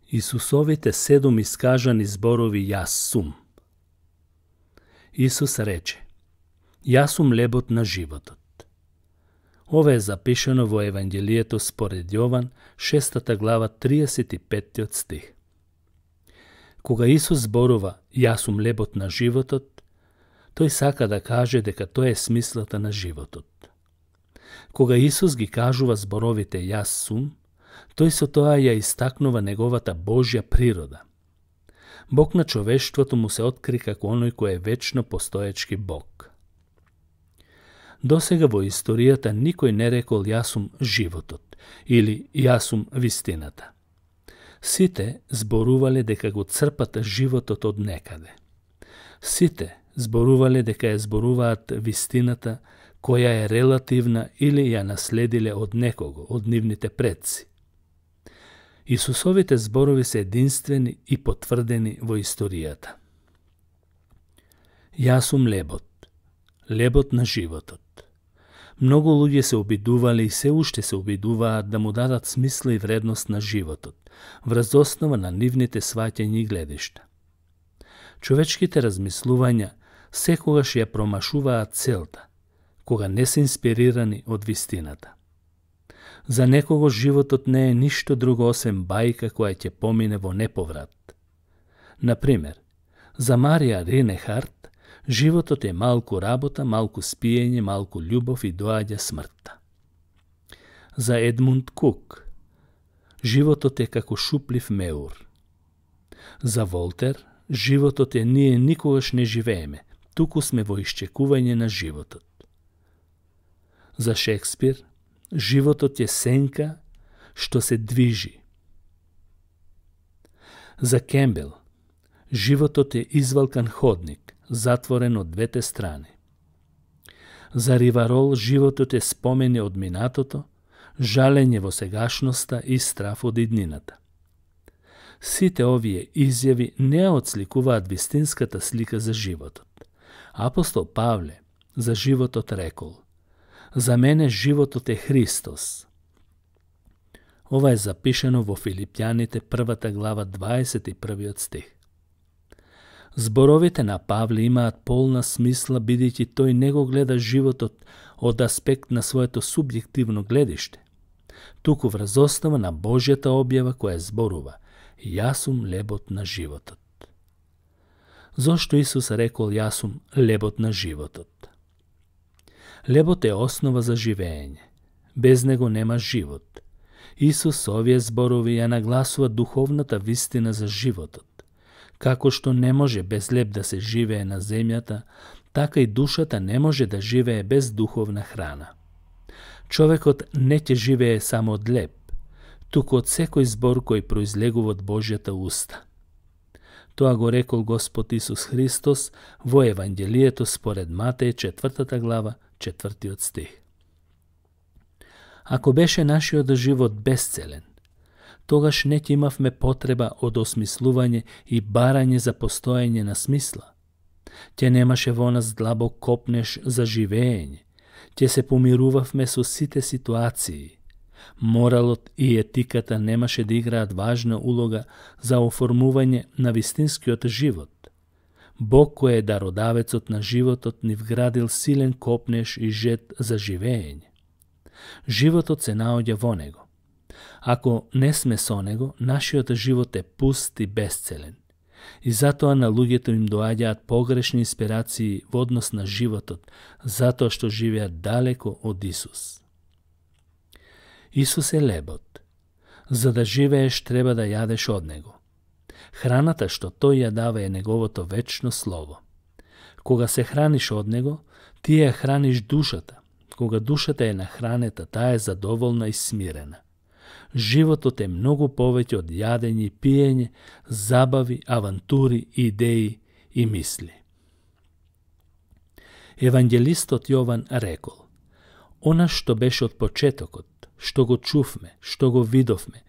Исусовите 7 искажани зборови јас сум. Исус рече: Јас сум лебот на животот. Ова е запишано во Евангелието според Јован, 6 глава, 35 стих. Кога Исус зборува Јас сум лебот на животот, тој сака да каже дека тоа е смислата на животот. Кога Исус ги кажува зборовите Јас сум, тој со тоа ја истакнува неговата Божја природа. Бог на човештвото му се откри како оној кој е вечно постоечки Бог. Досега во историјата никој не рекол Јас сум животот или Јас сум вистината. Сите зборувале дека го црпат животот од некаде. Сите зборувале дека ја зборуваат вистината која е релативна или ја наследиле од некого, од нивните предци. Исусовите зборови се единствени и потврдени во историјата. Јас сум лебот, лебот на животот. Многу луѓе се обидувале и се уште се обидуваат да му дадат смисла и вредност на животот, врз основа на нивните сваќања и гледишта. Човечките размислувања секогаш ја промашуваат целта, кога не се инспирирани од вистината. За некого животот не е ништо друго освен бајка која ќе помине во неповрат. Например, за Марија Ринехарт животот е малку работа, малку спиење, малку љубов и доаѓа смртта. За Едмунд Кук животот е како шуплив меур. За Волтер животот е ние никогаш не живееме, туку сме во исчекување на животот. За Шекспир животот е сенка што се движи. За Кембел животот е извалкан ходник, затворен од двете страни. За Риварол животот е спомени од минатото, жалење во сегашноста и страф од иднината. Сите овие изјави не отсликуваат вистинската слика за животот. Апостол Павле за животот рекол: За мене животот е Христос. Ова е запишено во Филипјаните 1 глава 21 стих. Зборовите на Павле имаат полна смисла бидејќи тој не го гледа животот од аспект на своето субјективно гледиште, туку врз основа на Божјата објава која зборува Јас сум лебот на животот. Зошто Исус рекол Јас сум лебот на животот? Лебот е основа за живење. Без него нема живот. Исус со овие зборови ја нагласува духовната вистина за животот. Како што не може без леб да се живее на земјата, така и душата не може да живее без духовна храна. Човекот не ќе живее само од леб, туку од секој збор кој произлегува од Божјата уста. Тоа го рекол Господ Исус Христос во Евангелието според Матеј 4 глава 4 стих. Ако беше нашиот живот безцелен, тогаш не ќе имавме потреба од осмислување и барање за постоење на смисла. Ќе немаше во нас длабок копнеш за живење. Ќе се помирувавме со сите ситуации. Моралот и етиката немаше да играат важна улога за оформување на вистинскиот живот. Бог кој е дародавецот на животот ни вградил силен копнеш и жет за живење. Животот се наоѓа во него. Ако не сме со него, нашиот живот е пуст и безцелен. И затоа на луѓето им доаѓаат погрешни инспирации во однос на животот, затоа што живеат далеко од Исус. Исус е лебот. За да живееш треба да јадеш од него. Храната што тој ја дава е неговото вечно слово. Кога се храниш од него, ти ја храниш душата. Кога душата е нахранета, таа е задоволна и смирена. Животот е многу повеќе од јадење и пиење, забави, авантури, идеи и мисли. Евангелистот Јован рекол: Она што беше од почетокот, што го чувме, што го видовме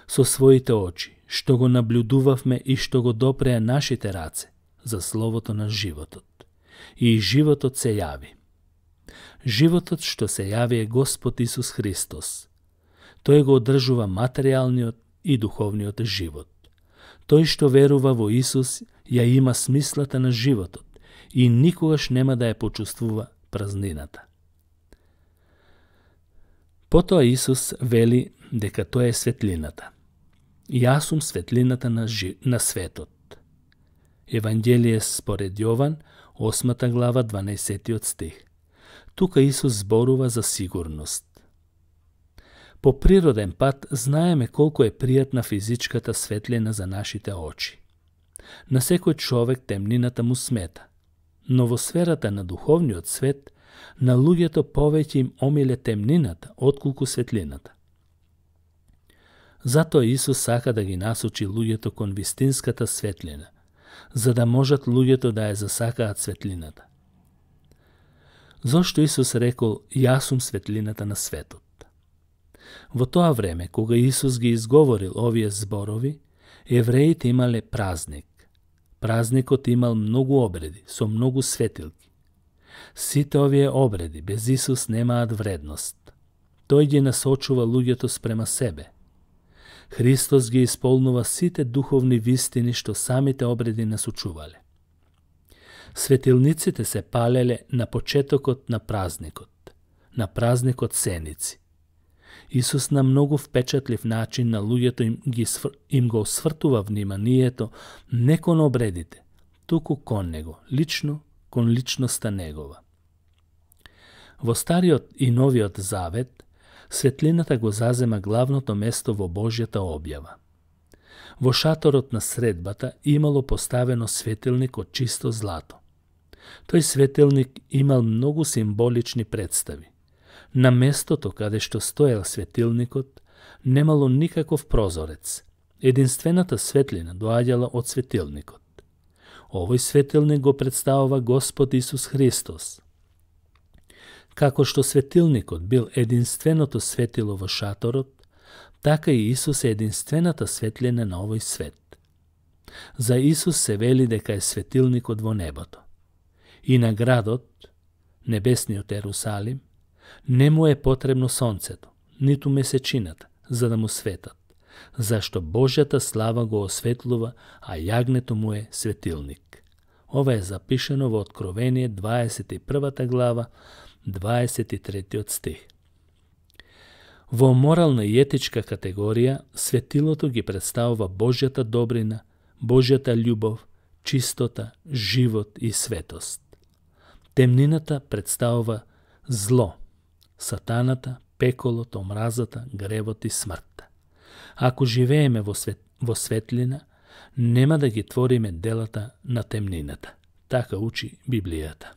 со своите очи, што го наблюдувавме и што го допреа нашите раце за словото на животот. И животот се јави. Животот што се јави е Господ Исус Христос. Тој го одржува материјалниот и духовниот живот. Тој што верува во Исус ја има смислата на животот и никогаш нема да ја почувствува празнината. Потоа Исус вели дека тој е светлината. Јас сум светлината на светот. Евангелие според Јован, 8 глава, 12 стих. Тука Исус зборува за сигурност. По природен пат знаеме колку е пријатна физичката светлина за нашите очи. На секој човек темнината му смета, но во сферата на духовниот свет, на луѓето повеќе им омиле темнината отколку светлината. Затоа Исус сака да ги насочи луѓето кон вистинската светлина, за да можат луѓето да ја засакаат светлината. Зошто Исус рекол, јас сум светлината на светот? Во тоа време, кога Исус ги изговорил овие зборови, евреите имале празник. Празникот имал многу обреди, со многу светилки. Сите овие обреди без Исус немаат вредност. Тој ги насочува луѓето спрема себе. Христос ги исполнува сите духовни вистини што самите обреди насочувале. Светилниците се палеле на почетокот на празникот Сеници. Исус на многу впечатлив начин на луѓето им го свртува вниманието не кон обредите, туку кон него, лично кон личноста негова. Во Стариот и Новиот Завет, светлината го зазема главното место во Божјата објава. Во шаторот на средбата имало поставено светилник од чисто злато. Тој светилник имал многу символични представи. На местото каде што стоел светилникот, немало никаков прозорец. Единствената светлина доаѓала од светилникот. Овој светилник го представува Господ Исус Христос. Како што светилникот бил единственото светило во шаторот, така и Исус е единствената светлина на овој свет. За Исус се вели дека е светилникот во небото. И на градот, небесниот Ерусалим, не му е потребно сонцето, ниту месечината, за да му светат, зашто Божјата слава го осветлува, а јагнето му е светилник. Ова е запишено во Откровение 21 глава, 23 стих. Во морална и етичка категорија, светилото ги представува Божјата добрина, Божјата љубов, чистота, живот и светост. Темнината представува зло, сатаната, пеколот, омразата, гревот и смртта. Ако живееме во светлина, нема да ги твориме делата на темнината. Така учи Библијата.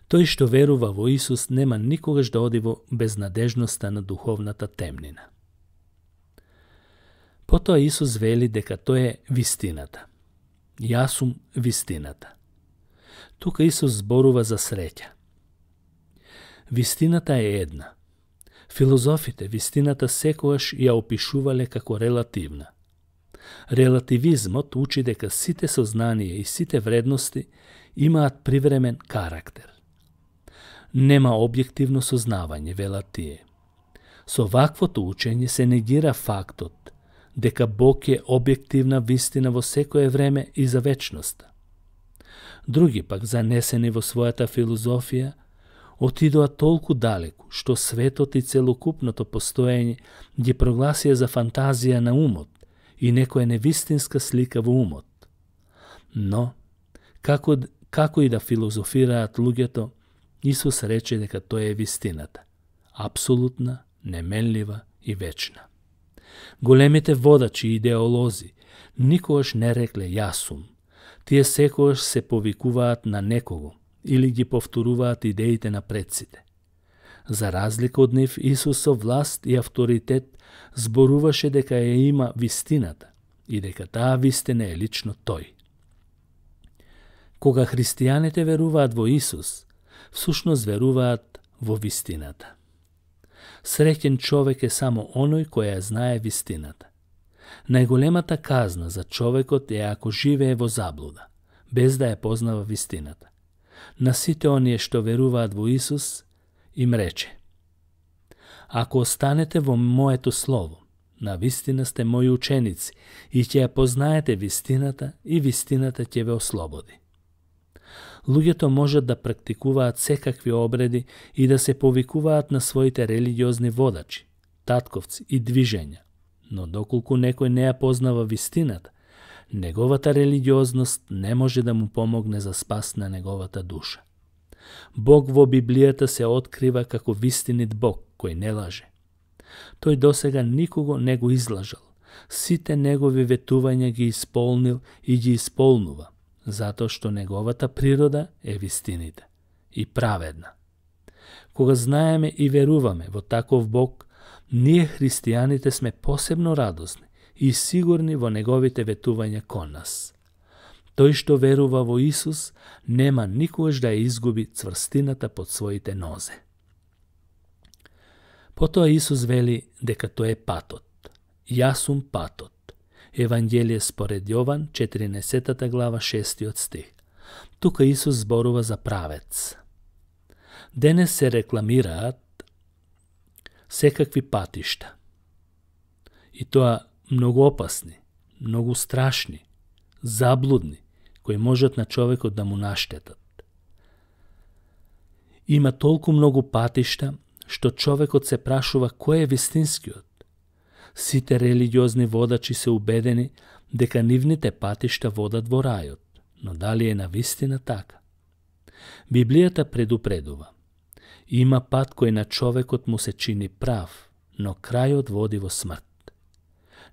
Тој што верува во Исус нема никогаш да оди во безнадежноста на духовната темнина. Потоа Исус вели дека тој е вистината. Јас сум вистината. Тука Исус зборува за среќа. Вистината е една. Филозофите вистината секогаш ја опишувале како релативна. Релативизмот учи дека сите сознанија и сите вредности имаат привремен карактер. Нема објективно сознавање, велат тие. Со ваквото учење се негира фактот дека Бог е објективна вистина во секое време и за вечноста. Други пак, занесени во својата филозофија, отидоа толку далеку, што светот и целокупното постоење ги прогласија за фантазија на умот и некоја невистинска слика во умот. Но, како и да филозофираат луѓето, Исус рече дека тој е вистината, апсолутна, неменлива и вечна. Големите водачи и идеолози никогаш не рекле јас сум. Тие секогаш се повикуваат на некого или ги повторуваат идеите на предците. За разлика од нив, Исус со власт и авторитет зборуваше дека ја има вистината и дека таа вистина е лично тој. Кога христијаните веруваат во Исус, всушност веруваат во вистината. Среќен човек е само оној кој ја знае вистината. Најголемата казна за човекот е ако живее во заблуда, без да ја познава вистината. На сите оние што веруваат во Исус, им рече: ако останете во моето слово, На вистина сте мои ученици и ќе ја познаете вистината и вистината ќе ве ослободи. Луѓето можат да практикуваат секакви обреди и да се повикуваат на своите религиозни водачи, татковци и движења, но доколку некој не ја познава вистината, неговата религиозност не може да му помогне за спас на неговата душа. Бог во Библијата се открива како вистинит Бог, кој не лаже. Тој досега никого не го излажал. Сите негови ветувања ги исполнил и ги исполнува, затоа што неговата природа е вистините и праведна. Кога знаеме и веруваме во таков Бог, ние христијаните сме посебно радосни и сигурни во неговите ветувања кон нас. Тој што верува во Исус нема никогаш да ја изгуби цврстината под своите нозе. Потоа Исус вели дека тој е патот. Јас сум патот. Евангелие според Јован, 14 глава, 6 стих. Тука Исус зборува за правец. Денес се рекламираат секакви патишта. И тоа многу опасни, многу страшни, заблудни, кои можат на човекот да му наштетат. Има толку многу патишта, што човекот се прашува кој е вистинскиот. Сите религиозни водачи се убедени дека нивните патишта водат во рајот, но дали е навистина така? Библијата предупредува. Има пат кој на човекот му се чини прав, но крајот води во смрт.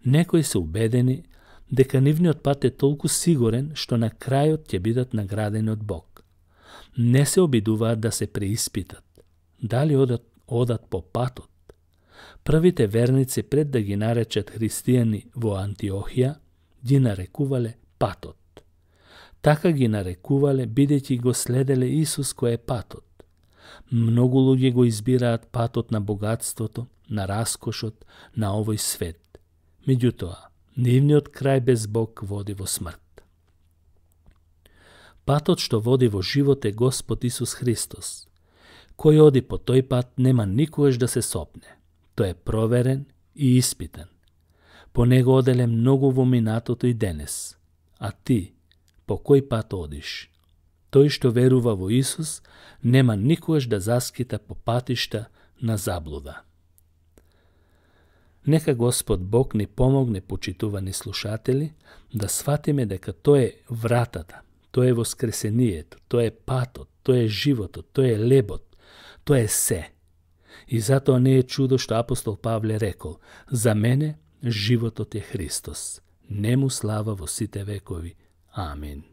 Некои се убедени дека нивниот пат е толку сигурен што на крајот ќе бидат наградени од Бог. Не се обидуваат да се преиспитат. Дали одат по патот? Првите верници пред да ги наречат христијани во Антиохија, ги нарекувале патот. Така ги нарекувале бидејќи го следеле Исус кој е патот. Многу луѓе го избираат патот на богатството, на раскошот, на овој свет. Меѓутоа, нивниот крај без Бог води во смрт. Патот што води во живот е Господ Исус Христос. Кој оди по тој пат нема никогаш да се сопне. Тој е проверен и испитан. По него оделе многу во минатото и денес. А ти, по кој пат одиш? Тој што верува во Исус нема никогаш да заскита по патишта на заблуда. Нека Господ Бог ни помогне, почитувани слушатели, да сватиме дека тој е вратата, тој е воскресението, тој е патот, тој е животот, тој е лебот, тој е се. И затоа не е чудо што апостол Павле рекол: за мене животот е Христос. Нему слава во сите векови. Амин.